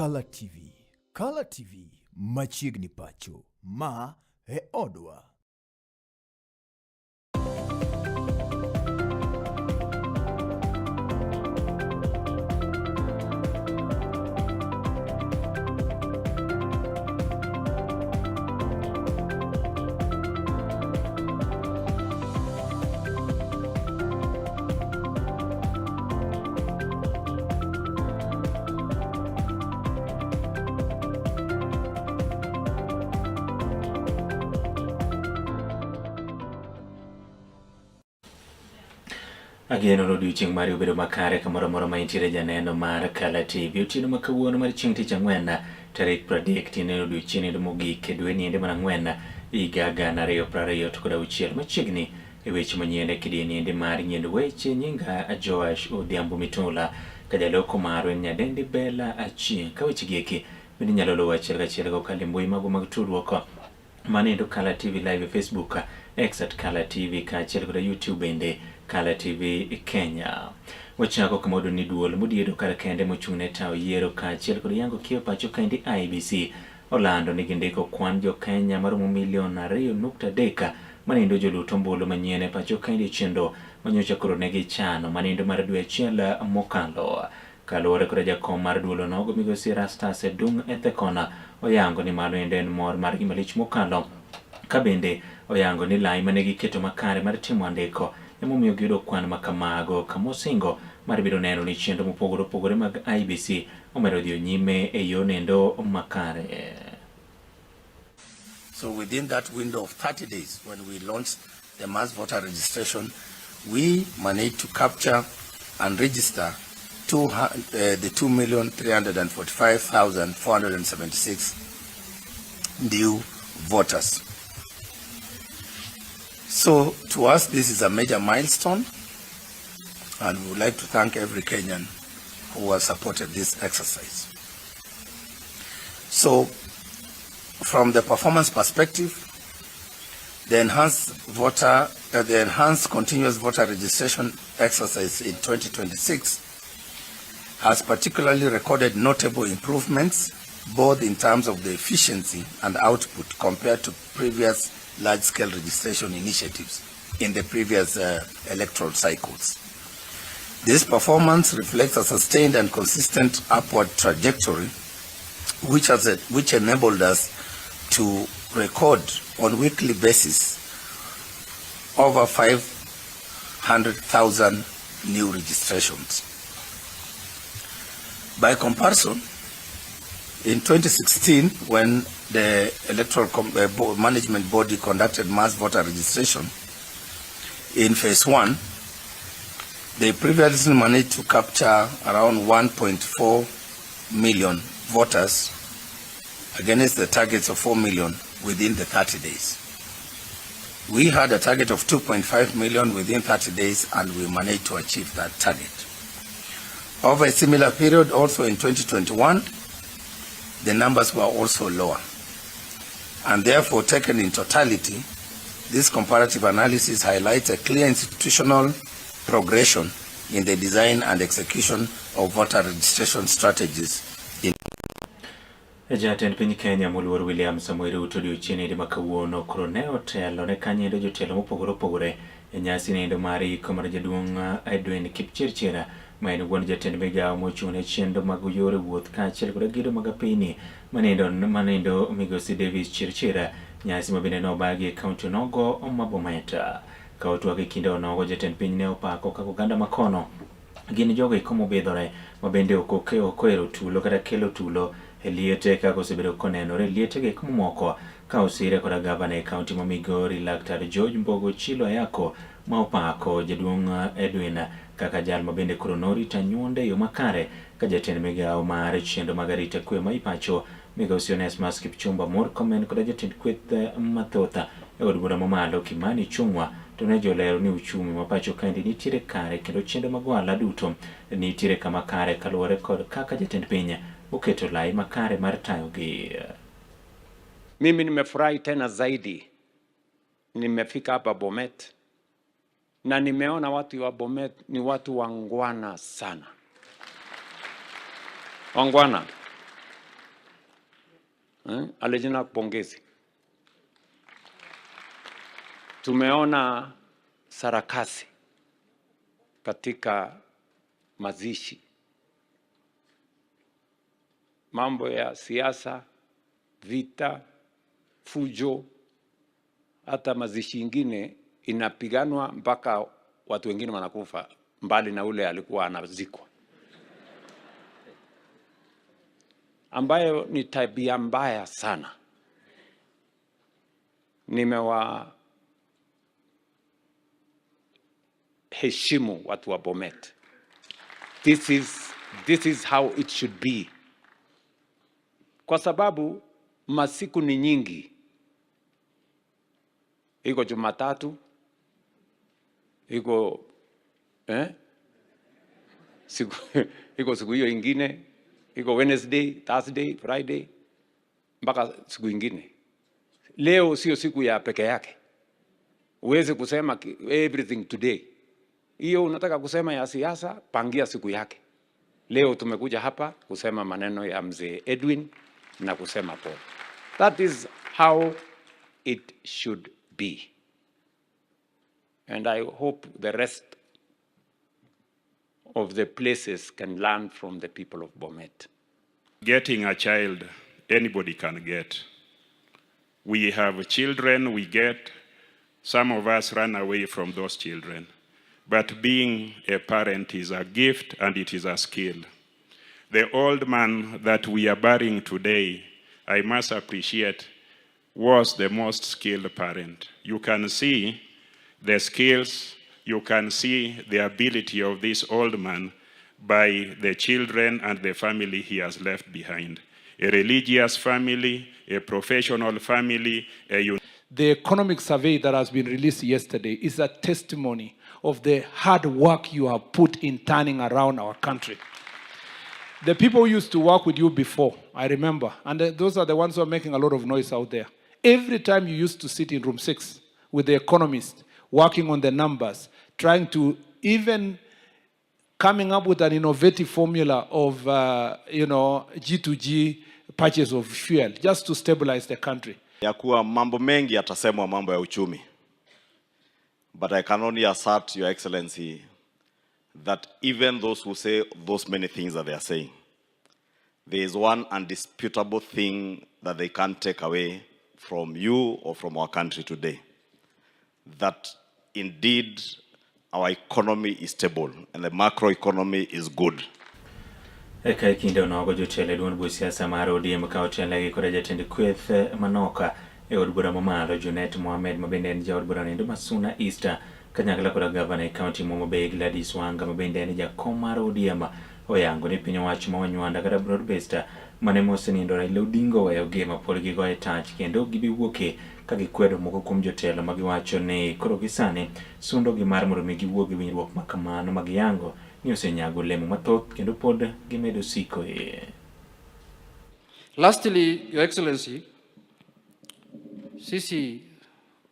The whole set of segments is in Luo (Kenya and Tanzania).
Kala TV. Kala TV machiegni pacho. Ma e odwa. Ageno ni odiochieng' mari obedo makare kamoro amora ma intiere janeno mar Kala TV. Otieno ma kawuono mar chieng' tich ang'wen tarik 30 tiende en odiochieng' mogik e dwe niende mar ang'wen higa 2026 machiegni e weche manyien e kidieny endi mar nyien weche nyinga Joash Odhiambo Mitula ka jaloko marwa en nyadendi Bella Achieng' ka weche gi eki bende inyalo luwo achiel kachiel kokalo e mbui magwa mag tudruok mano endo Kala TV Live e Facebook, X at Kala TV kaachiel koda YouTube bende Kala TV Kenya. Wachako kama wayudo ni duol modiedo kar kende mochung' ne tayo yiero kaachiel kod yango kiewo pacho kaendi IEBC olando ni gindiko kwan jo Kenya maromo milion 2.3 manindo jolut ombulu manyien e pacho kaendi e chenro manyocha koro ne gichano manindo mar dwe achiel mokalo. Kaluwore kod jakom mar duol onogo migosi Erastus Edung Ethekon oyango ni mano endo en mor margi malich mokalo ka bende oyango ni lai mane giketo makare mar timo andiko emomiyo giyudo kwan makamago kamosingo mar biro neno ni chenro mopogore opogore mag IEBC omedo dhiyo nyime e yo nendo makare. So within that window of 30 days, when we launched the mass voter registration, we managed to capture and register the 2,345,476 new voters. So to us, this is a major milestone, and we would like to thank every Kenyan who has supported this exercise. So from the performance perspective, the enhanced continuous voter registration exercise in 2026 has particularly recorded notable improvements, both in terms of the efficiency and output compared to previous large-scale registration initiatives in the previous electoral cycles. This performance reflects a sustained and consistent upward trajectory, which enabled us to record on weekly basis over 500,000 new registrations. By comparison, in 2016, when the Electoral Management Body conducted mass voter registration in phase 1, they previously managed to capture around 1.4 million voters against the targets of 4 million within the 30 days. We had a target of 2.5 million within 30 days, and we managed to achieve that target. Over a similar period, also in 2021, the numbers were also lower. And therefore, taken in totality, this comparative analysis highlights a clear institutional progression in the design and execution of voter registration strategies. In Jatend piny Kenya moluor William Samoei Ruto odiochieng' ma kawuono koro ne otelo ne kanyo jotelo mopogore opogore e nyasi nendo mar iko mar jaduong' Edwin Kipchirchir ma en wuon jatend migawo mochung' ne chenro mag yore wuoth kaachiel kod gedo mag apini manindo migosi Davis Chirchir, nyasi ma bende nobagi e kaunti onogo ma Bomet. Ka otwak e kinde onogo, jatend piny ne opako kaka oganda makono gin jogo eko mobidhore ma bende ok ohero tulo kata kelo tulo e liete kaka osebedo konenore e liete eko mamoko ka osire koda gavana e kaunti ma Migori Laktar George Mbogo Chilo Ayako ma opako jaduong' Edwin kaka jal ma bende koro norito anyuonde e yo makare ka jatend migawo mar chenro mag arita kwe ma ipacho migosi Onesmus Kipchumba Murkomen koda jatend kweth mathoth e od bura mamalo Kimani Ichung'wa to ne jolero ni uchumi ma pacho kaendi nitiere kare kendo chenro mag ohala duto nitiere kama kare kaluwore kod kaka jatend piny oketo lai makare mar tayogi. Mimi nimefurahi tena zaidi, nimefika hapa Bomet na nimeona watu wa Bomet ni watu wangwana sana, wangwana. Alejina pongezi. Tumeona sarakasi katika mazishi, mambo ya siasa, vita, fujo, hata mazishi ingine inapiganwa mpaka watu wengine wanakufa, mbali na ule alikuwa anazikwa, ambayo ni tabia mbaya sana. Nimewa heshimu watu wa Bomet. This is how it should be, kwa sababu masiku ni nyingi. Iko Jumatatu, iko siku, iko siku hiyo ingine, iko Wednesday, Thursday, Friday, mpaka siku ingine. Leo sio siku ya peke yake, uweze kusema everything today. Hiyo unataka kusema ya siasa, pangia siku yake. Leo tumekuja hapa kusema maneno ya mzee Edwin na kusema pole. That is how it should be. And I hope the rest of the places can learn from the people of Bomet. Getting a child, anybody can get. We have children, we get. Some of us run away from those children. But being a parent is a gift and it is a skill. The old man that we are burying today, I must appreciate, was the most skilled parent. You can see the skills, you can see the ability of this old man by the children and the family he has left behind. A religious family, a professional family, a The economic survey that has been released yesterday is a testimony of the hard work you have put in turning around our country. The people who used to work with you before, I remember, and those are the ones who are making a lot of noise out there. Every time you used to sit in room 6 with the economist, working on the numbers, trying to even coming up with an innovative formula of G2G purchase of fuel, just to stabilize the country. Ya kuwa mambo mengi yatasemwa mambo ya uchumi. But I can only assert, Your Excellency, that even those who say those many things that they are saying, there is one undisputable thing that they can't take away from you or from our country today. That indeed our economy is stable and the macroeconomy is good. Eka e kinde onogo jotelo e duond buch siasa mar ODM ka otelnegi koda jatend kweth manoka e od bura mamalo Junet Mohamed ma bende en jaod bura noendo ma Suna East kanyakla koda gavana e kaunti ma Homa Bay Gladys Wanga ma bende en jakom mar ODM oyango ni piny owacho ma Wanywanda kata broad based mane mosenindo Raila Odinga oweyo gi ma pod gigoye tach kendo ok gibi wuoke ka gikwedo moko kuom jotelo ma giwacho ni koro gi sani sundo gi mar mondo mi giwuog e winjruok ma kamano ma giyango ni osenyago olemo mathoth kendo pod gimedo siko e. Lastly, Your Excellency, sisi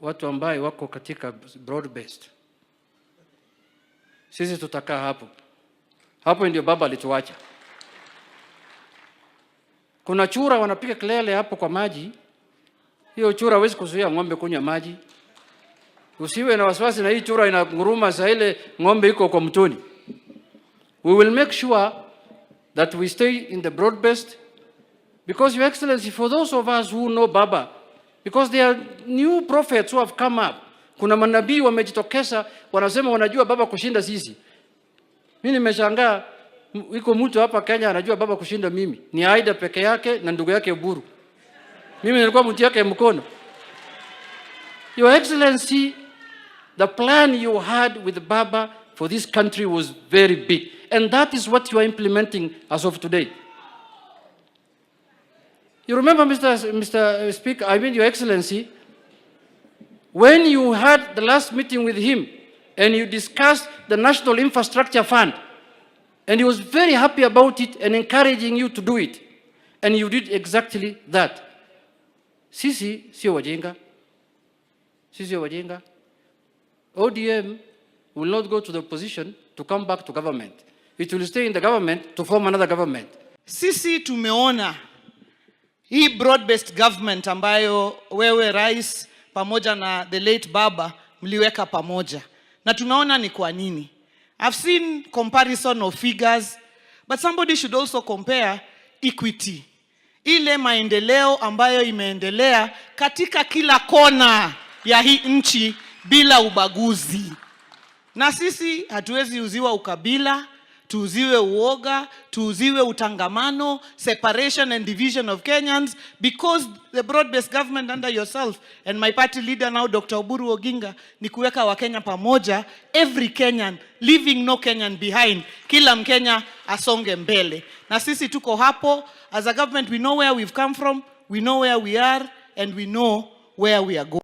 watu ambaye wako katika broad based, sisi tutakaa hapo hapo, ndio baba alituacha. Kuna chura wanapiga kelele hapo kwa maji. Hiyo chura hawezi kuzuia ng'ombe kunywa maji. Usiwe na wasiwasi na hii chura inanguruma saa ile ng'ombe iko kwa mtoni. We will make sure that we stay in the broad based because, Your Excellency, for those of us who know Baba, because there are new prophets who have come up. Kuna manabii wamejitokeza wanasema wanajua Baba kushinda sisi. Mimi nimeshangaa iko mtu hapa Kenya anajua Baba kushinda mimi. Ni Aida peke yake na ndugu yake Oburu. Mimi nilikuwa mtu yake mkono. Your Excellency, the plan you had with Baba for this country was very big. And that is what you are implementing as of today. You remember, Mr. Speaker, I mean, Your Excellency, when you had the last meeting with him and you discussed the National Infrastructure Fund, and he was very happy about it and encouraging you to do it. And you did exactly that. Sisi sio wajinga. Sisi sio wajinga. ODM will not go to the opposition to come back to government. It will stay in the government to form another government. Sisi tumeona Hii broad-based government ambayo wewe rais pamoja na the late Baba mliweka pamoja, na tunaona ni kwa nini. I've seen comparison of figures, but somebody should also compare equity, ile maendeleo ambayo imeendelea katika kila kona ya hii nchi bila ubaguzi. Na sisi hatuwezi uziwa ukabila, tuuziwe uoga, tuuziwe utangamano, separation and division of Kenyans, because the broad-based government under yourself and my party leader now, Dr. Oburu Oginga, ni kuweka Wakenya pamoja, every Kenyan, leaving no Kenyan behind. Kila Mkenya asonge mbele. Na sisi tuko hapo, as a government we know where we've come from, we know where we are, and we know where we are going.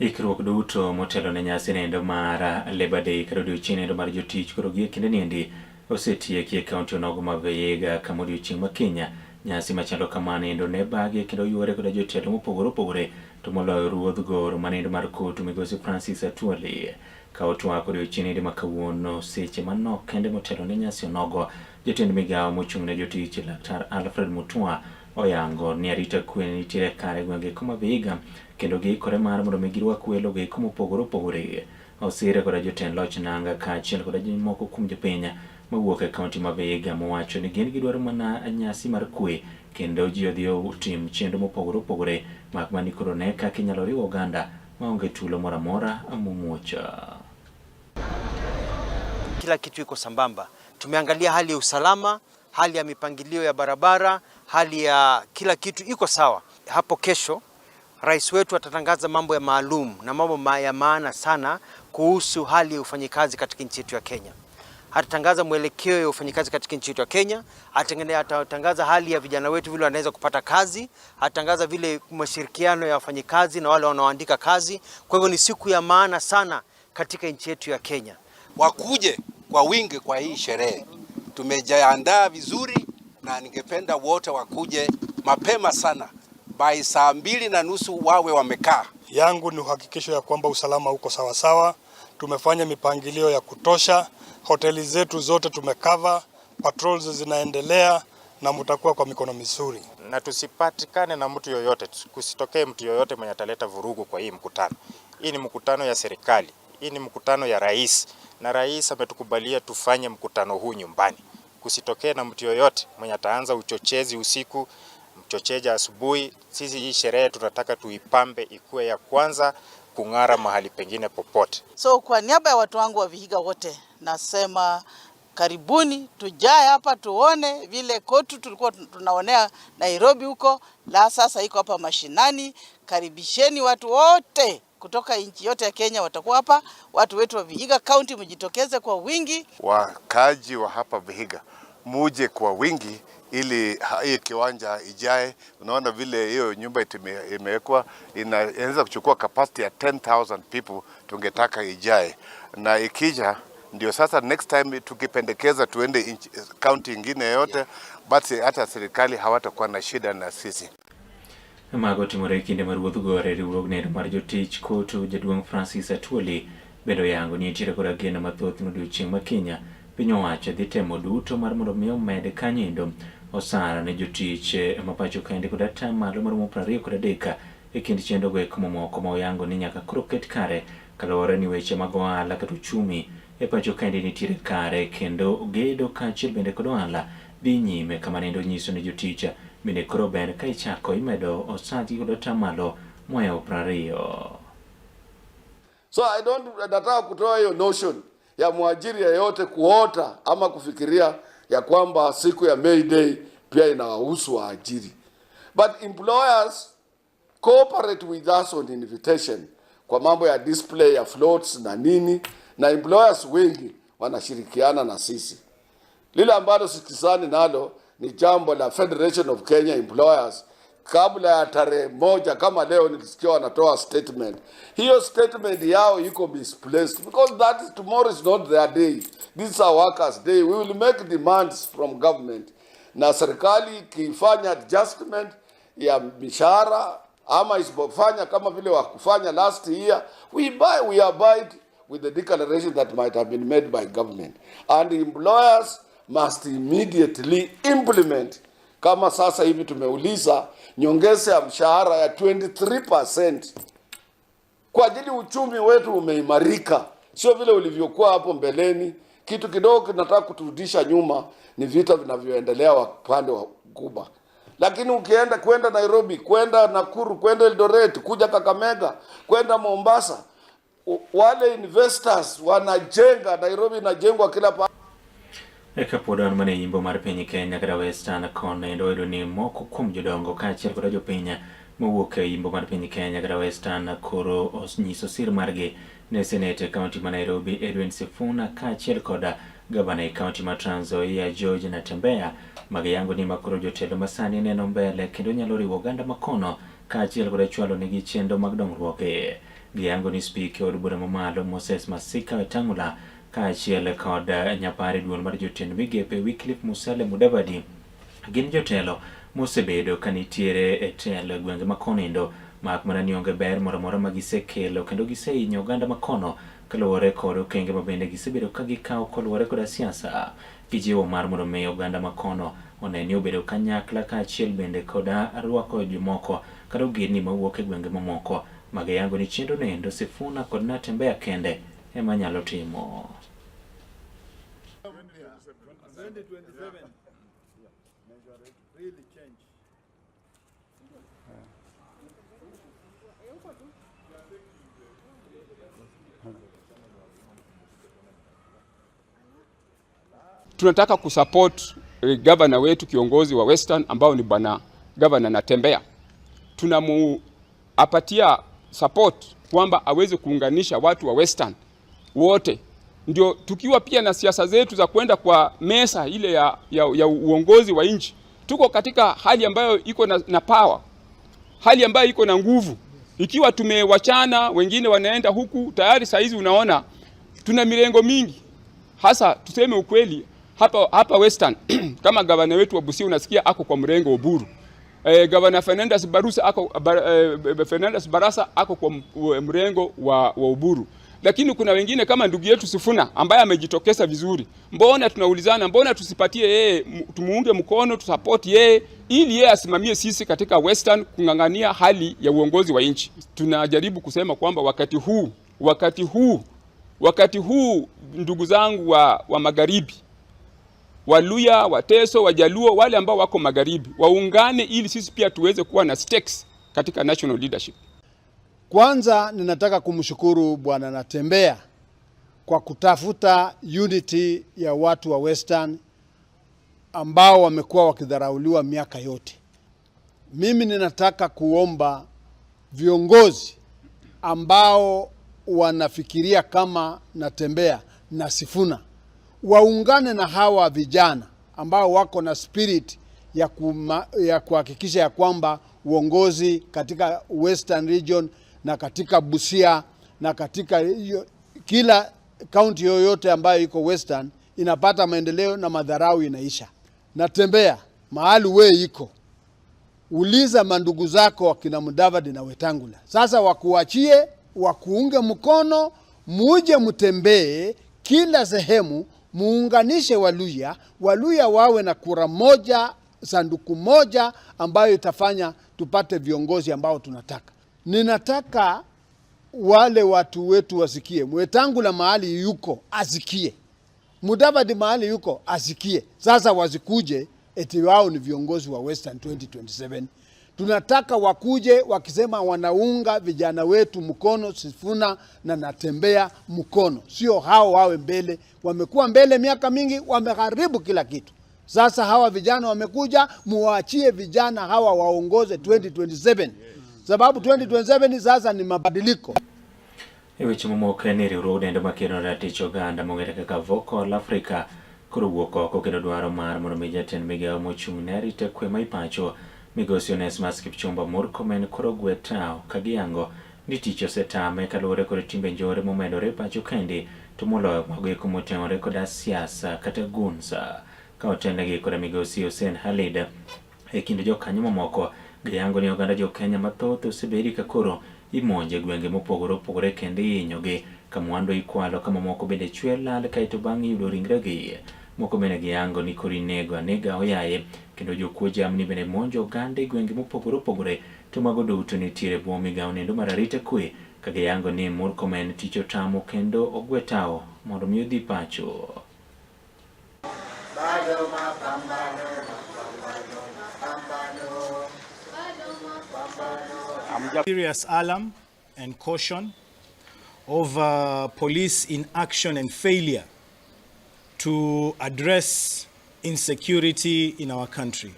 Ikruok duto motelo ne nyasi nendo mar Labor Day kata odiochieng' nendo mar jotich koro gie kinde niendi osetieki e kaunti onogo ma Vihiga kama odiochieng' ma kiny nyasi machalo kamano endo ne bagi kendo yuore koda jotelo mopogore opogore to moloyo ruodh goro manendo mar Kotu migosi Francis Atwoli. Ka otwak odiochieng' nendo ma kawuono seche manok kende motelo ne nyasi onogo, jatend migawo mochung' ne jotich Laktar Alfred Mutua oyango ni arita kwe nitiere kare gwenge koma Vihiga kendo giikore mar mondo mi girwak welo go eko mopogore opogore. Osire koda jotend loch nanga kaachiel koda moko kuom jopiny mawuok e kaunti ma Vihiga mowacho ni gin gidwaro mana nyasi mar kwe kendo ji odhi otim chenro mopogore opogore mak mana ni koro ne kaka inyalo riwo oganda maonge tulo moro amora momuoch. Kila kitu iko sambamba. Tumeangalia hali ya usalama, hali ya mipangilio ya barabara, hali ya kila kitu iko sawa. Hapo kesho rais wetu atatangaza mambo ya maalum na mambo ya maana sana kuhusu hali ya ufanyikazi katika nchi yetu ya Kenya. Atatangaza mwelekeo ya ufanyikazi katika nchi yetu ya Kenya, atatangaza hali ya vijana wetu vile wanaweza kupata kazi, atatangaza vile mashirikiano ya wafanyikazi na wale wanaoandika kazi. Kwa hivyo ni siku ya maana sana katika nchi yetu ya Kenya. Wakuje kwa wingi kwa hii sherehe. Tumejiandaa vizuri na ningependa wote wakuje mapema sana, by 2:30 wawe wamekaa. Yangu ni uhakikisho ya kwamba usalama uko sawasawa. Tumefanya mipangilio ya kutosha, hoteli zetu zote tumekava, patrols zinaendelea na mtakuwa kwa mikono mizuri. Na tusipatikane na mtu yoyote, kusitokee mtu yoyote mwenye ataleta vurugu kwa hii mkutano. Hii ni mkutano ya serikali, hii ni mkutano ya rais, na rais ametukubalia tufanye mkutano huu nyumbani. Kusitokee na mtu yoyote mwenye ataanza uchochezi usiku, mchocheja asubuhi. Sisi hii sherehe tunataka tuipambe ikuwe ya kwanza kung'ara mahali pengine popote. So kwa niaba ya watu wangu wa Vihiga wote nasema karibuni, tujae hapa tuone vile KOTU tulikuwa tunaonea Nairobi huko, la sasa iko hapa mashinani. Karibisheni watu wote kutoka nchi yote ya Kenya watakuwa hapa. Watu wetu wa Vihiga County mjitokeze kwa wingi. Wakaaji wa hapa Vihiga muje kwa wingi ili hii kiwanja ijae. Unaona vile hiyo nyumba imewekwa inaweza kuchukua capacity ya 10,000 people, tungetaka ijae, na ikija ndio sasa next time tukipendekeza tuende county ingine yoyote, basi hata serikali hawatakuwa na shida na sisi. Mago timore e kinde ma ruodh gore riwruogno mar jotich KOTU jaduong' Francis Atwoli bende oyango ni nitiere koda geno mathoth ni odiochieng' ma kiny piny owacho dhi temo duto mar mondo mi omed kanyoendo osara ne jotich ma pacho kaendi kod atamalo maromo 23 e kind chenro go eko mamoko ma oyango ni nyaka koro ket kare kaluwore ni weche mag ohala kata uchumi e pacho kaendi nitiere kare kendo gedo kaachiel bende kod ohala dhi nyime kama nendo nyiso ni jotich bende koro ber ka ichako imedo osachgi kod atamalo mohewo 20. So I don't, nataka kutoa hiyo notion ya mwajiri yeyote kuota ama kufikiria ya kwamba siku ya May Day pia inawahusu waajiri. But employers cooperate with us on invitation kwa mambo ya display ya floats na nini, na employers wengi wanashirikiana na sisi. Lile ambalo sikizani nalo ni jambo la Federation of Kenya Employers. Kabla ya tarehe 1 kama leo nilisikia wanatoa statement. Hiyo statement yao iko misplaced because that is, tomorrow is not their day. This is our workers day. We will make demands from government. Na serikali ikifanya adjustment ya mishahara ama isipofanya kama vile wakufanya last year, we abide with the declaration that might have been made by government. And employers must immediately implement Kama sasa hivi tumeuliza nyongeza ya mshahara ya 23% kwa ajili uchumi wetu umeimarika, sio vile ulivyokuwa hapo mbeleni. Kitu kidogo kinataka kuturudisha nyuma ni vita vinavyoendelea upande wa Kuba, lakini ukienda kwenda Nairobi, kwenda Nakuru, kwenda Eldoret, kuja Kakamega, kwenda Mombasa, wale investors wanajenga. Nairobi inajengwa kila pa Eka pod wan mana e yimbo mar piny Kenya kata Western kono wayudo ni moko kuom jodongo kaachiel koda jopiny mowuok e yimbo mar piny Kenya kata Western koro onyiso sir margi ne seneta e kaunti ma Nairobi Edwin Sifuna kaachiel koda gavana e kaunti ma Trans Nzoia George Natembeya magiyango ni makoro jotelo masani neno mbele kendo nyalo riwo oganda makono kaachiel koda chwalo negi chenro mag dongruok. Giyango ni spika e od bura mamalo Moses Masika Wetang'ula kaachiel kod nyapar e duol mar jotend migepe Wycliffe Musalia Mudavadi gin jotelo mosebedo ka nitiere e telo e gwenge ma konindo mak mana ni onge ber moro amora ma gisekelo kendo gisehinyo oganda makono kaluwore kod okenge ma bende gisebedo ka gikawo koluwore koda siasa. Gijiwo mar mondo mi oganda makono one ni obedo kanyakla kaachiel bende koda rwako jomoko kata ogendni mawuok e gwenge mamoko magiyango ni chenro noendo Sifuna kod Natembeya kende ema nyalo timo. Tunataka kusupport gavana wetu kiongozi wa Western ambao ni bwana gavana Natembeya. Tunamuapatia support kwamba aweze kuunganisha watu wa Western wote, ndio tukiwa pia na siasa zetu za kwenda kwa mesa ile ya uongozi wa nchi, tuko katika hali ambayo iko na power, hali ambayo iko na nguvu. Ikiwa tumewachana, wengine wanaenda huku, tayari saa hizi unaona tuna mirengo mingi, hasa tuseme ukweli hapa Western kama gavana wetu wa Busia unasikia ako kwa mrengo Oburu. Gavana Fernandes Barusa ako, Fernandes Barasa ako kwa mrengo wa Oburu. Lakini kuna wengine kama ndugu yetu Sifuna ambaye amejitokeza vizuri. Mbona tunaulizana, mbona tusipatie yeye, tumuunge mkono, tusupport yeye ili yeye asimamie sisi katika Western kung'ang'ania hali ya uongozi wa nchi. Tunajaribu kusema kwamba wakati huu ndugu zangu wa magharibi, Waluya, Wateso, Wajaluo, wale ambao wako magharibi waungane ili sisi pia tuweze kuwa na stakes katika national leadership. Kwanza ninataka kumshukuru Bwana Natembeya kwa kutafuta unity ya watu wa Western ambao wamekuwa wakidharauliwa miaka yote. Mimi ninataka kuomba viongozi ambao wanafikiria kama Natembeya na Sifuna waungane na hawa vijana ambao wako na spirit ya kuhakikisha ya kwamba uongozi katika Western Region na katika Busia na katika kila county yoyote ambayo iko Western inapata maendeleo na madharau inaisha. Natembeya mahali we iko, uliza mandugu zako wakina Mudavadi na Wetangula, sasa wakuachie, wakuunge mkono, muje mtembee kila sehemu, muunganishe Waluya, Waluya wawe na kura moja, sanduku moja ambayo itafanya tupate viongozi ambao tunataka. Ninataka wale watu wetu wasikie, Wetangula mahali yuko asikie, Mudavadi mahali yuko asikie. Sasa wasikuje eti wao ni viongozi wa Western 2027. Tunataka wakuje wakisema wanaunga vijana wetu mkono, Sifuna na Natembeya mkono, sio hao wawe mbele. Wamekuwa mbele miaka mingi, wameharibu kila kitu. Sasa hawa vijana wamekuja, muwaachie vijana hawa waongoze 2027. Sababu 2027 sasa ni mabadiliko. E weche mamoko ni riwruog dendo makedo ratich oganda mong'ere kaka Vocal Africa koro wuok oko kendo dwaro mar mondo mi jatend migawo mochung' ne arita kwe ma ipacho migosi Onesmus Kipchumba Murkomen koro gwe tawo ka giyango ni tich osetame kaluwore kod timbe njore momedore e pacho kendi to moloyo mago eko motenore koda siasa kata goons ka otelnegi koda migosi Hussein Khalid. E kind jokanyo mamoko giyango ni oganda jo Kenya mathoth osebedi ka koro imonje gwenge mopogore opogore kendo ihinyogi ka mwandu ikwalo ka mamoko bende chwe lal kaeto bang' yudo ringregi. Moko bende giyango ni koro inego anega oyaye kendo jokuo jamni bende monjo oganda e gwenge mopogore opogore to mago duto nitiere bwo migawo nendo mar arita kwe ka giyango ni Murkomen tich otamo kendo ogwe tawo mondo mi odhi pacho. Serious alarm and caution over police inaction and failure to address insecurity in our country.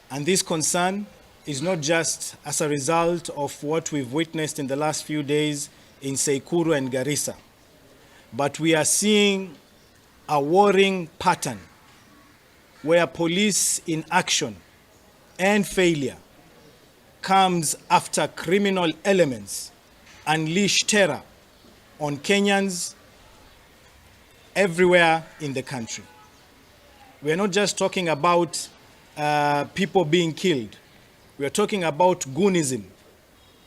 And this concern is not just as a result of what we've witnessed in the last few days in Tseikuru and Garissa, but we are seeing a worrying pattern where police inaction and failure comes after criminal elements unleash terror on Kenyans everywhere in the country. We are not just talking about people being killed. We are talking about goonism,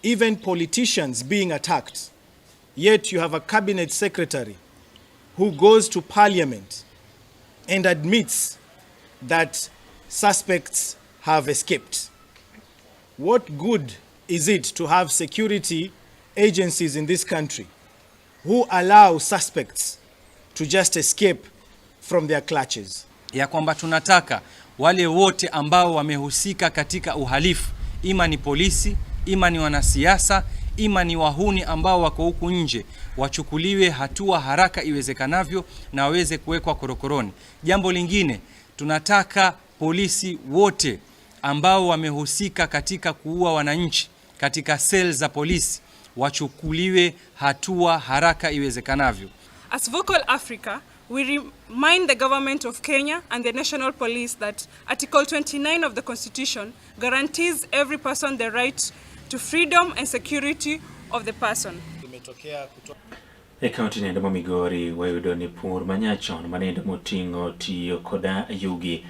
even politicians being attacked. Yet you have a cabinet secretary who goes to parliament and admits that suspects have escaped. What good is it to have security agencies in this country who allow suspects to just escape from their clutches? Ya kwamba tunataka wale wote ambao wamehusika katika uhalifu, ima ni polisi, ima ni wanasiasa, ima ni wahuni ambao wako huku nje, wachukuliwe hatua haraka iwezekanavyo na waweze kuwekwa korokoroni. Jambo lingine, tunataka polisi wote ambao wamehusika katika kuua wananchi katika sel za polisi wachukuliwe hatua haraka iwezekanavyo. As Vocal Africa, we remind the government of Kenya and the National Police that Article 29 of the Constitution guarantees every person the right to freedom and security of the person. E kaunti nendo ma Migori wayudo ni pur manyachon manendo moting'o tiyo koda yugi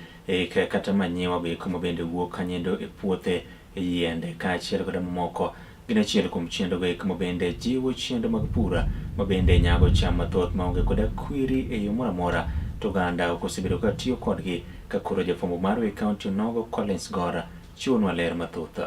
kata manyiwa be kuma bende wuok kanyendo e puothe, yiende kaachiel koda mamoko gin achiel kuom chenro go eko mabende jiwo chenro mag pur mabende nyago cham mathoth maonge koda kwiri e yo moro amora to oganda ok osebedo ka tiyo kodgi ka koro jafwambo marwa e kaunti onogo Collins Gora chiwonwa ler mathoth.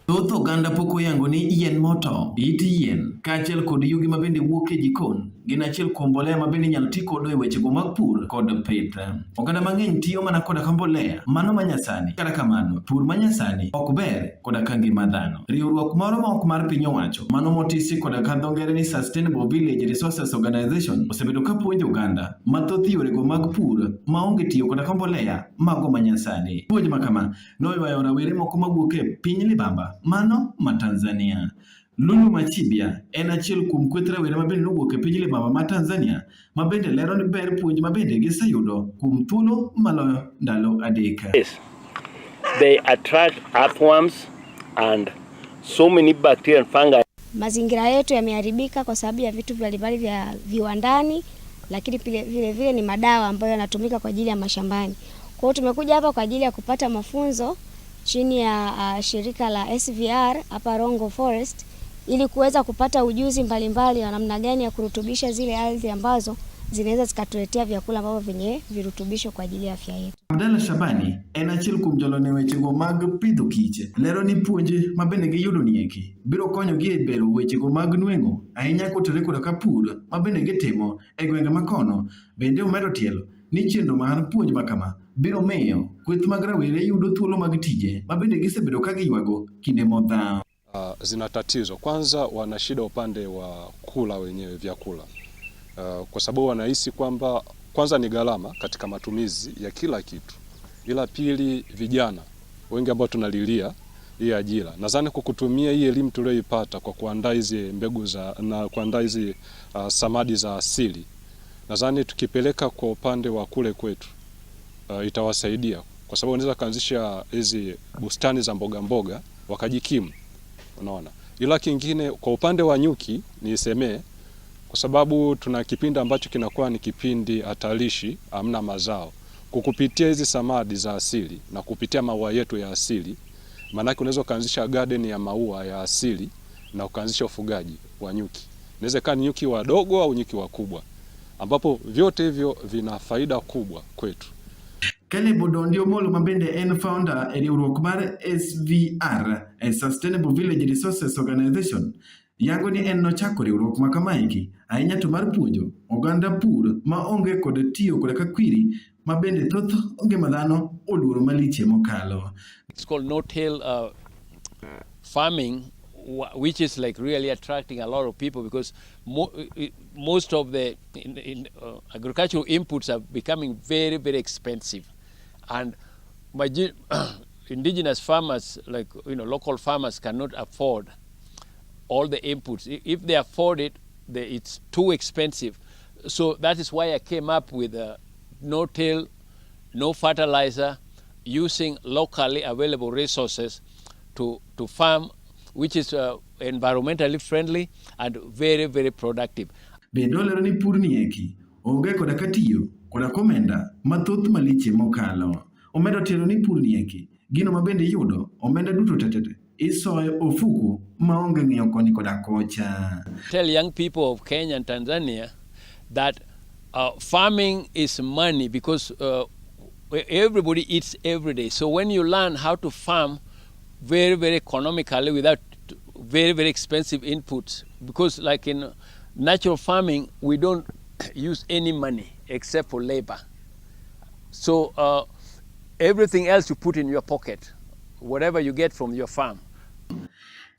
Thoth oganda pok oyango ni yien moto, it yien, kaachiel kod yugi mabende wuok e jikon gin achiel kuom mbolea mabende inyalo ti kodo e wechego mag pur kod pith. Oganda mang'eny tiyo mana koda ka mbolea mano manyasani. Kata kamano, pur manyasani ok ber koda ka ngima dhano. Riwruok moro ma ok mar piny owacho, mano motisi koda ka dho ngere ni Sustainable Village Resources Organization, osebedo ka puonjo oganda mathoth yorego mag pur maonge tiyo koda ka mbolea mago manyasani. Puonj ma kama noywayo rawere moko mawuok e piny libamba mano ma Tanzania. Lulu Machibia en achiel kuom kweth rawere mabende nowuok e piny libamba ma Tanzania ma bende lero ni ber puonj ma bende giseyudo kuom thuolo maloyo ndalo 3. Yes. They attract earthworms and so many bacteria and fungi. Mazingira yetu yameharibika kwa sababu ya vitu mbalimbali vya viwandani, lakini vile vile ni madawa ambayo yanatumika kwa ajili ya mashambani. Kwa hiyo tumekuja hapa kwa ajili ya kupata mafunzo chini ya shirika la SVR hapa Rongo Forest ili kuweza kupata ujuzi mbalimbali wa namna gani ya kurutubisha zile ardhi ambazo zinaweza zikatuletea vyakula ambavyo vyenye virutubisho kwa ajili ya afya yetu. Abdalla Shabani en achiel kuom jolony e wechego mag pidho kich. Lero ni puonj ma bende giyudo nieki biro konyogi e bero wechego mag nweng'o ahinya kotenore koda ka pur ma bende gitimo e gwenge makono. Bende omedo tielo ni chenro mar puonj ma kama biro miyo kweth mag rawere yudo thuolo mag tije ma bende gisebedo ka giywago kinde modhawo. Zina tatizo. Kwanza wana shida upande wa kula wenyewe vyakula. Kwa sababu wanahisi kwamba kwanza ni gharama katika matumizi ya kila kitu. Ila pili, vijana wengi ambao tunalilia hii ajira. Nadhani kwa kutumia hii elimu tuliyoipata kwa kuandaa hizi mbegu za na kuandaa hizi samadi za asili, nadhani tukipeleka kwa upande wa kule kwetu itawasaidia, kwa sababu wanaweza kuanzisha hizi bustani za mboga mboga wakajikimu. Unaona? Ila kingine kwa upande wa nyuki nisemee, kwa sababu tuna kipindi ambacho kinakuwa ni kipindi hatarishi, hamna mazao. Kwa kupitia hizi samadi za asili na kupitia maua yetu ya asili, maanake unaweza kuanzisha garden ya maua ya asili na ukaanzisha ufugaji wa nyuki. Inaweza kuwa ni nyuki wadogo au nyuki wakubwa. ambapo vyote hivyo vina faida kubwa kwetu. Caleb Odondi Omolo ma bende en founder e riwruok mar SVR e Sustainable Village Resources Organization yango ni en nochako riwruok ma kamaeki ahinya to mar puonjo oganda pur ma onge kod tiyo koda ka kwiri ma bende thoth ngima dhano oluoro malich mokalo. It's called no-till farming, which is like really attracting a lot of people because most of the agricultural inputs are becoming very, very expensive. And indigenous farmers, like, local farmers cannot afford all the inputs. If they afford it, it's too expensive. So that is why I came up with a no-till, no fertilizer, using locally available resources to farm, which is environmentally friendly and very, very productive. Bende olero ni pur ni eki onge koda ka tiyo koda komenda mathoth malich mokalo. Omedo tielo ni pur ni eki gino ma bende iyudo omenda duto tetete isoyo ofuku maonge ng'iyo koni koda kocha. Tell young people of Kenya and Tanzania that farming is money because everybody eats every day. So when you learn how to farm very, very economically without very, very expensive inputs, because like in natural farming, we don't use any money except for labor. So everything else you put in your pocket, whatever you get from your farm.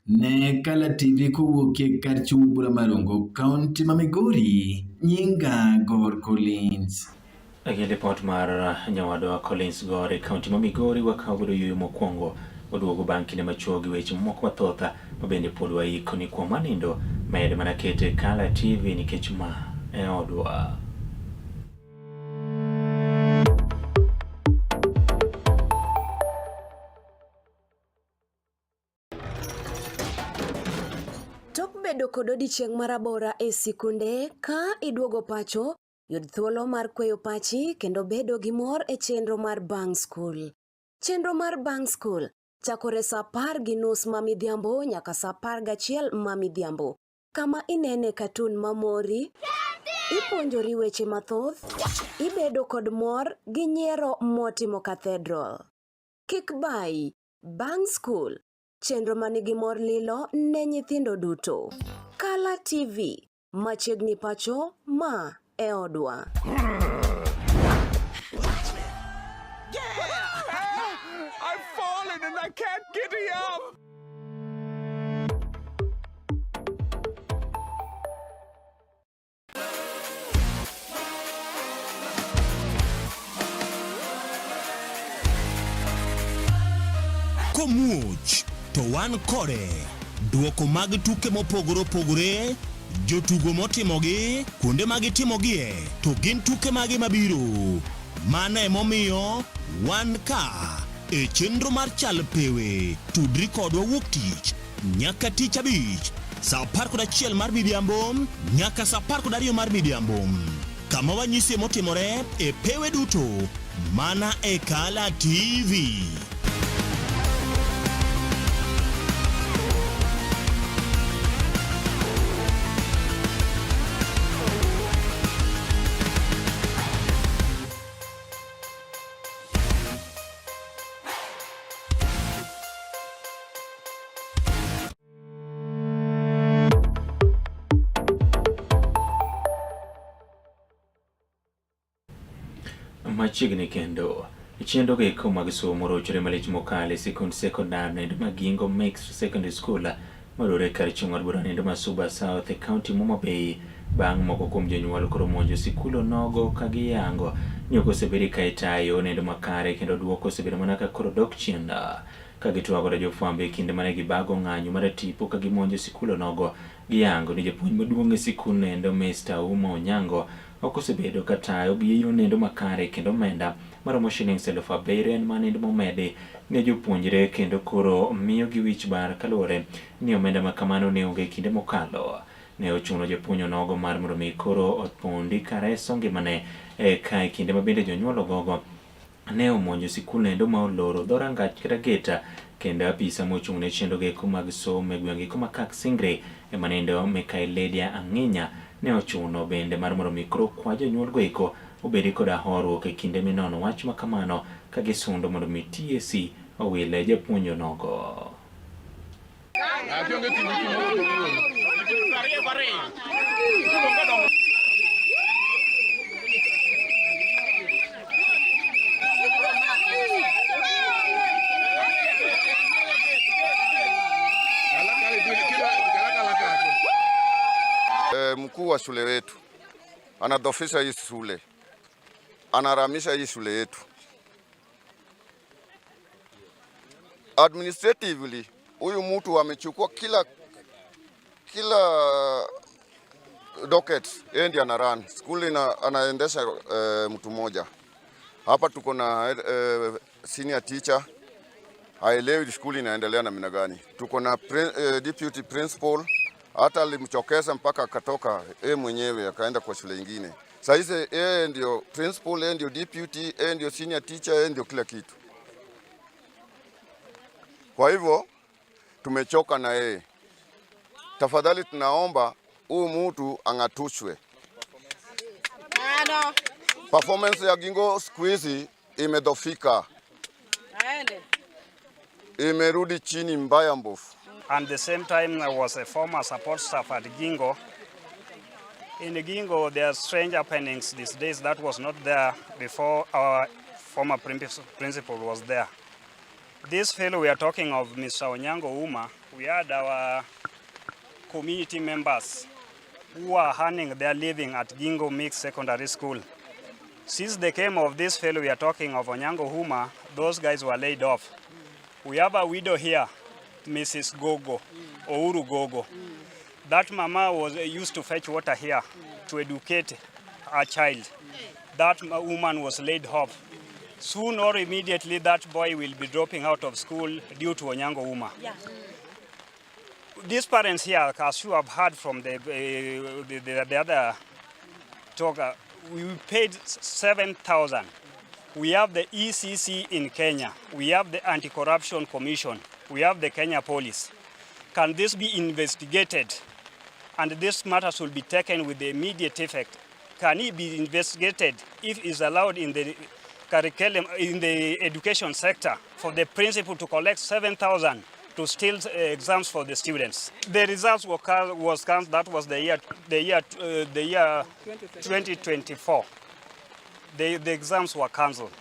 Ne Kala TV kowuok e kar chung' bura mar Rongo, kaunti ma Migori, nyinga Gor Collins. Gi ripot mar nyawadwa Collins Gor e kaunti ma Migori wakawo godo yueyo mokwongo waduogo bang' kinde machuok gi weche mamoko mathoth ma bende pod waiko ni kuom manindo med mana kete Kala TV nikech ma e odwa. Tok bedo kod odiechieng' marabora e sikunde, ka iduogo pacho, yud thuolo mar kweyo pachi kendo bedo gi mor e chenro mar Bang' Skul. Chenro mar Bang' Skul chakore sa 10:30 ma midhiambo nyaka sa 11 ma midhiambo, kama inene katun mamori, ipuonjori weche mathoth, ibedo kod mor gi nyiero motimo cathedral. Kik bayi, Bang' Skul, chenro manigi mor lilo ne nyithindo duto. Kala TV, machiegni pacho, ma e odwa. I've fallen and I can't get up. Komuoch to wan kode. Duoko mag tuke mopogore opogore, jotugo motimogi, kuonde ma gitimogie, to gin tuke mage mabiro. Mano emomiyo wan ka e chenro mar Chal Pewe. Tudri kodwa wuok tich nyaka tich abich sa 11 mar midhiambo nyaka sa 12 mar midhiambo kama wanyisie motimore e pewe duto mana e Kala TV. Machiegni kendo chenro go mag somo rochore malich mokalo e sikund sekondar noendo Magingo Mixed Secondary School mayudore kar chung' od bura noendo ma Suba South e kaunti ma Homa Bay bang' moko kuom jonyuol koro monjo sikul onogo ka giyango ni ok osebedi ka itayo noendo makare kendo duoko osebedo mana ka koro dok chien ka gitwago koda jofwambo e kinde mane gibago ng'anyo mar tipo ka gimonjo sikul onogo giyango ni japuonj maduong' e sikul noendo Mr. Uma Onyango ok osebedo ka tayo gi yo nendo makare kendo omenda maromo shillings 7,000 en mana nendo momedi ne jopuonjre kendo koro miyo gi wich bar kaluwore ni omenda ma kamano ne onge e kinde mokalo. Ne ochuno japuonj onogo mar mondo mi koro opondi kareso ngimane ka e kinde ma bende jonyuol ogogo ne omonjo sikul nendo ma oloro dho rangach kata geta kendo apisa mochung' ne chenro go eko mag somo e gwenge eko ma Kaksingri ema nendo Mikael Lydia Ang'inya Ne ochuno bende mar mondo mi koro kwa jonyuol go eko obedi koda horuok e kinde minono wach ma kamano ka gisundo mondo mi TSC owil japuonj onogo. Mkuu wa shule wetu anadhofisha hii shule, anaramisha hii shule yetu. Administratively huyu mtu amechukua kila kila docket, yeye ndiye ana run school ina, anaendesha mtu mmoja hapa. Tuko na senior teacher haelewi school inaendelea namna gani. Tuko na deputy principal hata alimchokeza mpaka akatoka yeye mwenyewe akaenda kwa shule ingine. Sasa hizi yeye ndio principal, yeye ndio deputy, yeye ndio senior teacher, yeye ndio kila kitu. Kwa hivyo tumechoka na yeye. Tafadhali tunaomba huu mtu ang'atushwe. Performance ya Gingo siku hizi imedhofika, imerudi chini mbaya mbofu. And the same time I was a former support staff at Gingo. In Gingo, there are strange happenings these days that was not there before our former principal was there. This fellow we are talking of, Mr. Onyango Uma, we had our community members who are earning their living at Gingo Mixed Secondary School. Since the came of this fellow we are talking of, Onyango Uma, those guys were laid off. We have a widow here, Mrs. Gogo, Ouru Gogo. That mama was used to fetch water here to educate her child. That woman was laid off. Soon or immediately, that boy will be dropping out of school due to Onyango Uma. These parents here, as you have heard from the other talker, we paid 7,000. We have the ECC in Kenya. We have the Anti-Corruption Commission. We have the Kenya Police. Can this be investigated? And this matters will be taken with the immediate effect. Can it be investigated if it's allowed in the curriculum, in the education sector, for the principal to collect 7,000 to steal exams for the students? The results were was cancelled. That was the year 2024. The exams were cancelled.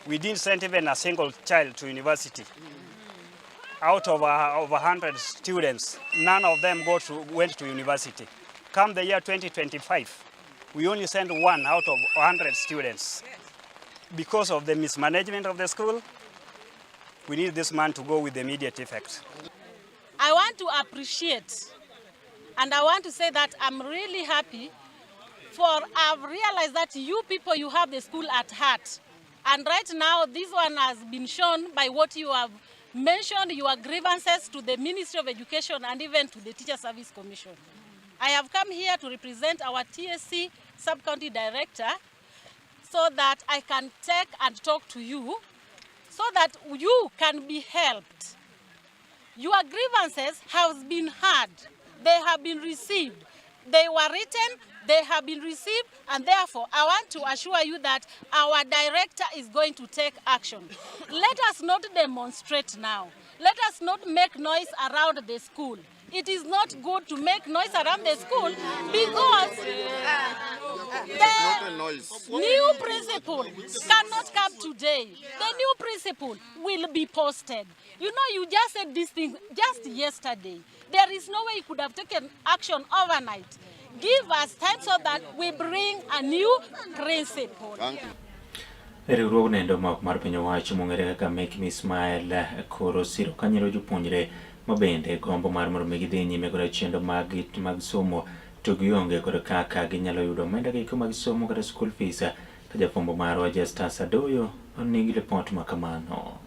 We didn't send even a single child to university. Out of 100 students, none of them went to university. Come the year 2025, we only sent one out of 100 students. Because of the mismanagement of the school, we need this man to go with immediate effect. I want to appreciate and I want to say that I'm really happy for I've realized that you people, you have the school at heart. And right now, this one has been shown by what you have mentioned, your grievances to the Ministry of Education and even to the Teacher Service Commission. I have come here to represent our TSC Sub-County Director so that I can take and talk to you so that you can be helped. Your grievances have been heard. They have been received. They were written, they have been received, and therefore I want to assure you that our director is going to take action. Let us not demonstrate now. Let us not make noise around the school. It is not good to make noise around the school because the new principal cannot come today. The new principal will be posted. You know, you just said this thing just yesterday. There is no way you could have taken action overnight. Give us time so that we bring a new principal. Riwruog nendo ma ok mar piny owacho mong'ere kaka Make Me Smile koro siro kanyalo jopuonjre ma bende gombo mar mondo mi gidhi nyime koda chenro mag mag somo to gionge kod kaka ginyalo yudo omenda gieko mag somo kata school fees ka jafwambo marwa Justus Adoyo nigi ripot ma kamano.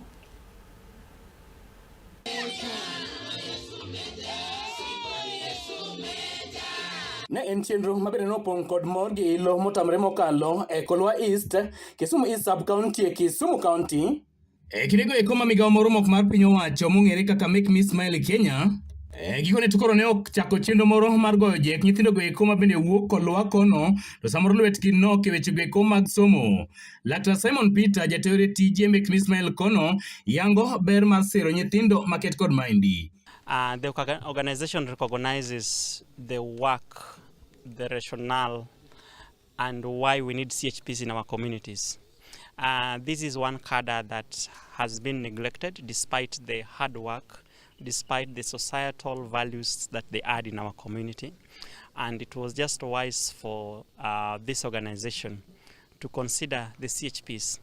Ne en chenro ma bende nopong' kod mor gi ilo motamre mokalo e Kolwa East, Kisumu East Sub-County e Kisumu County. E kindego eko ma migawo moro mok mar piny owacho mong'ere kaka Make Me Smile Kenya E, gikone to koro ne ochako chenro moro mar goyo jek nyithindo go eko ma bende wuok kolwa kono to samoro lwetgi nok e weche go eko mag somo. Laktar Simon Peter jatewre tije mek Ismail kono yango ber mar siro nyithindo maket kod maendi. The organization recognizes the work, the rationale, and why we need CHPs in our communities. This is one cadre that has been neglected despite the hard work, despite the societal values that they add in our community. And it was just wise for this organization to consider the CHPs.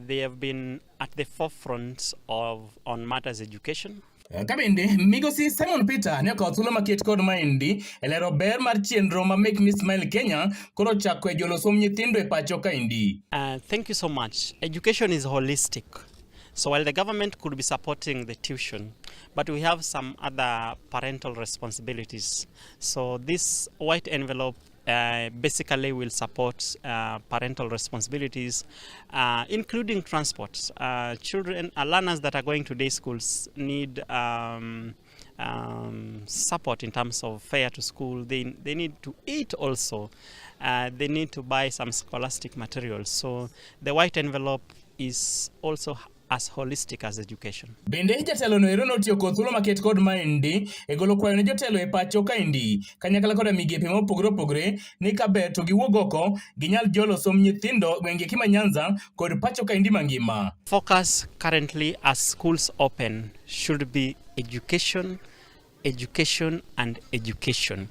They have been at the forefront of on matters education. Ka bende migosi Simon Peter ne okawo thuolo maket kod maendi e lero ber mar chenro ma Make Me Smile Kenya koro ochako e jolo somb nyithindo e pacho kaendi. Thank you so much. Education is holistic. So while the government could be supporting the tuition, but we have some other parental responsibilities. So this white envelope basically will support parental responsibilities, including transport. Children, learners that are going to day schools need support in terms of fare to school. They need to eat also. They need to buy some scholastic materials. So the white envelope is also as holistic as education. Bende jatelo no ero notiyo kod thuolo maket kod maendi e golo kwayo ne jotelo e pacho kaendi kanyakla koda migepe mopogore opogore ni kaber to giwuog oko ginyal jolo somb nyithindo gwenge ki ma Nyanza kod pacho kaendi mangima. Focus currently as schools open should be education, education and education.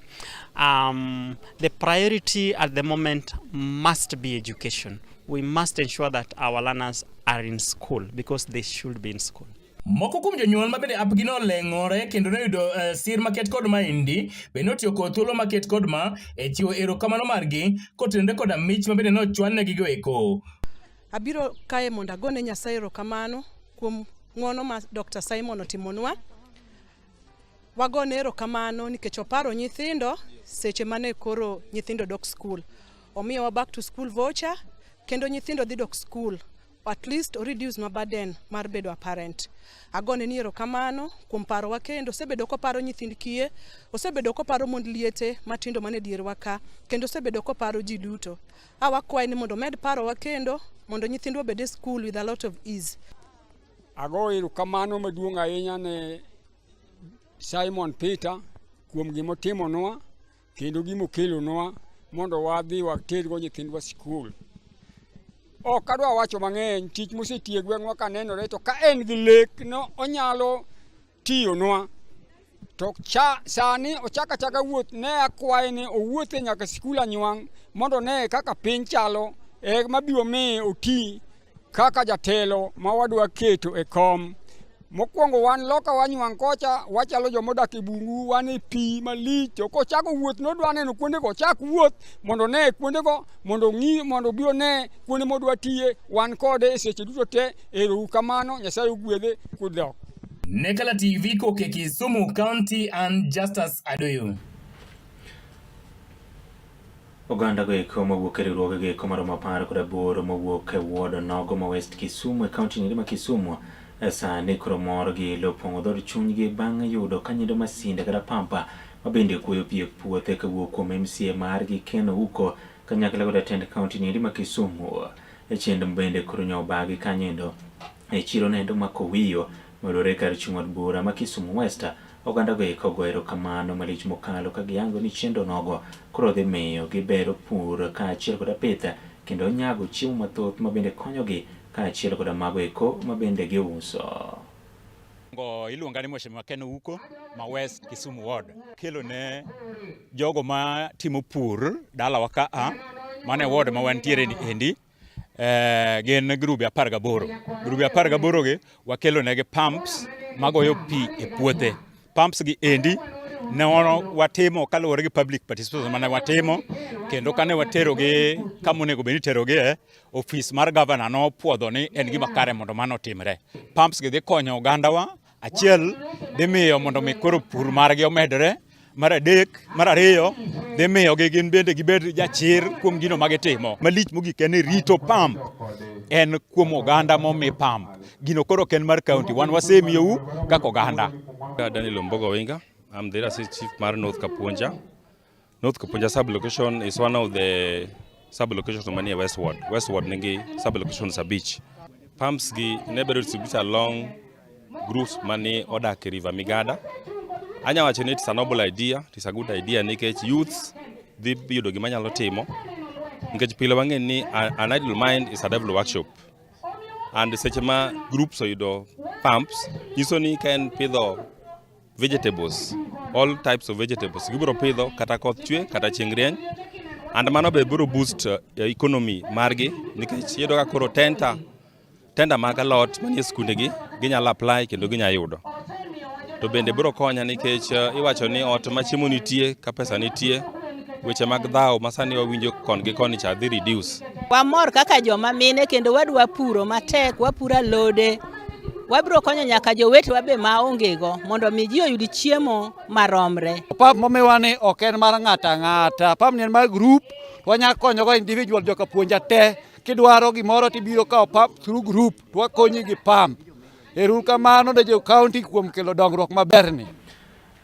The priority at the moment must be education. We must ensure that our learners are in school because they should be in school. Moko kuom jonyuol ma bende apgi noleng'ore kendo noyudo sir maket kod maendi bende notiyo kod thuolo maket kod ma e chiwo erokamano margi kotenore koda mich ma bende nochwalnegi go eko. Abiro kae mondo agone Nyasaye erokamano kuom ng'wono ma Dr. Simon otimonwa. Wagone erokamano nikech oparo nyithindo seche mane koro nyithindo dok skul. Omiyowa back to school voucher kendo nyithindo dhi dok skul. At least o reduce nwa burden mar bedo a parent. Agone ni erokamano kuom parowa kendo osebedo koparo nyithind kiye, osebedo koparo mond liete matindo mane dierwa ka, kendo osebedo koparo ji duto. A wakwaye ni mondo omed parowa kendo mondo nyithindwa obed e school with a lot of ease. Ago erokamano maduong' ahinya ne Simon Peter kuom gimotimonwa kendo gimokelonwa mondo wadhi watergo nyithindwa sikul. Ok adwa wacho mang'eny, tich mosetiyo e gweng'wa ka nenore to ka en gi lek no onyalo tiyonwa. To cha, sani ochako achaka wuoth, ne akwaye ni owuothe nyaka sikul Anywang' mondo one kaka piny chalo ema biro miye oti kaka jatelo ma wadwa keto e kom. Mokwongo wan loka Wanywang' kocha wachalo joma odak e bungu, wan e pi malich. To kochako wuoth nodwa neno kuondego, ochak wuoth mondo one kuondego, mondo ong'i, mondo obi one kuonde modwa tiye. Wan kode e seche duto te. Ero uru kamano, Nyasaye ogwedhe kudhok. Nekala TV koke Kisumu County and Justus Adoyo. Oganda go eko mowuok e riwruoge go eko maromo 18 mowuok e ward nogo ma West Kisumu e kaunti nyiri ma Kisumu sani koro mor gi ilo opong'o dhood chunygi bang' yudo ka nyido masinde kata pampa ma bende kuoyo pi e puothe kawuok kuom MCA margi Ken Ouko kanyakla kod jatend kaunti nyiri ma Kisumu. E chenro bende koro nyo obagi kanyo e chiro nendo ma Kowiyo mayudore kar chung' od bura ma Kisumu West. Oganda go eko ogo erokamano malich mokalo ka giyango ni chenro nogo koro dhi miyo gibero pur kaachiel koda pith kendo nyago chiemo mathoth ma bende konyogi kaachiel koda mago eko ma bende giuso. Iluonga ni Mheshimiwa Ken Ouko ma West Kisumu Ward. Kelo ne jogo ma timo pur dalawa ka a mane ward ma wantiere ni endi gin grube 18. Grube 18 gi wakelo negi pumps magoyo pi e puothe. Pumps gi endi ne watimo kaluwore gi public participation mane watimo kendo kane watero gi kama onego bed ni itero gi e ofis mar governor nopuodho ni en gima kare mondo mano otimre. Pumps gi dhi konyo ogandawa, achiel dhi miyo mondo mi koro pur margi omedre, mar adek, mar ariyo dhi miyo gi gin bende gibed jachir kuom gino ma gitimo. Malich mogik en ni rito pump en kuom oganda momi pump. Gino koro ok en mar county, wan wasemiyou kaka oganda. Daniel Ombogo Winga. I'm the area chief mar North Kapuonja. North Kapuonja sub-location is one of the sub-locations manie West Ward. West Ward nigi sub-locations abich. Pumps gi ne bedo distributed along groups mani odak e River Migada. Anya wacho ni it's a noble idea, it's a good idea nikech youths dhi yudo gima nyalo timo. Nikech pile wang'e ni an idle mind is a devil workshop. And seche ma groups oyudo pumps, nyiso ni ka en pidho vegetables, all types of vegetables, gibiro pidho kata koth chwe kata chieng' rieny. And mano be biro boost economy margi nikech iyudo ka koro tender tender mag alot manie skundegi ginyalo apply kendo ginyalo yudo. To bende biro konya nikech iwacho ni ot ma chiemo nitie ka pesa nitie weche mag dhawo ma sani wawinjo kon gi koni cha dhi reduce. Wamor kaka joma mine kendo wadwa puro matek, wapuro alode. Wabiro konyo nyaka jowetewa be maonge go mondo mi ji oyud chiemo maromre. Pump momiwa ni ok en mar ng'ato ang'ata, pump ni en mar group, to wanyalo konyogo individual joka puonja te. Kidwaro gimoro tibiro kawo pump through group to wakonyi gi pump. Ero kamano ne jo county kuom kelo dongruok maberni.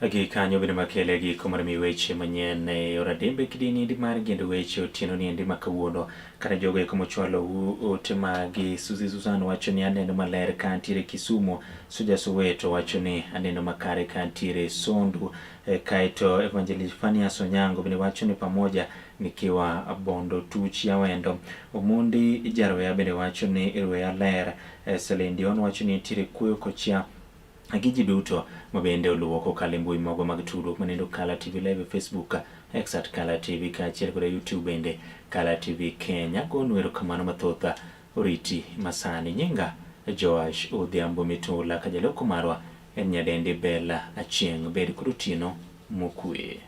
Gi kanyo bende makele giko mar mi weche manyien e yor adembe kidini mar gendo weche otieno ni endi ma kawuono kane jogo eko mochwalo ote magi Suzy Susan wacho ni aneno maler ka antiere Kisumu Suja Soweto wacho ni aneno makare ka antiere Sondu e, kaeto Evangelist Fanias Onyango bende wacho ni pamoja nikiwa Bondo Tuchi Awendo Omondi Jarweya bende wacho ni Rweya ler e, Celine Dion wacho ni nitiere kuyo kochia gi ji duto ma bende oluwo kokalo e mbui mogo mag tudruok manendo Kala TV Live e Facebook, X at Kala TV kaachiel kod YouTube bende Kala TV Kenya. Gonu erokamano mathoth oriti masani. Nyinga Joash Odhiambo Mitula ka jaloko marwa en nyadendi Bella Achieng'. Bed kod otieno mokwe.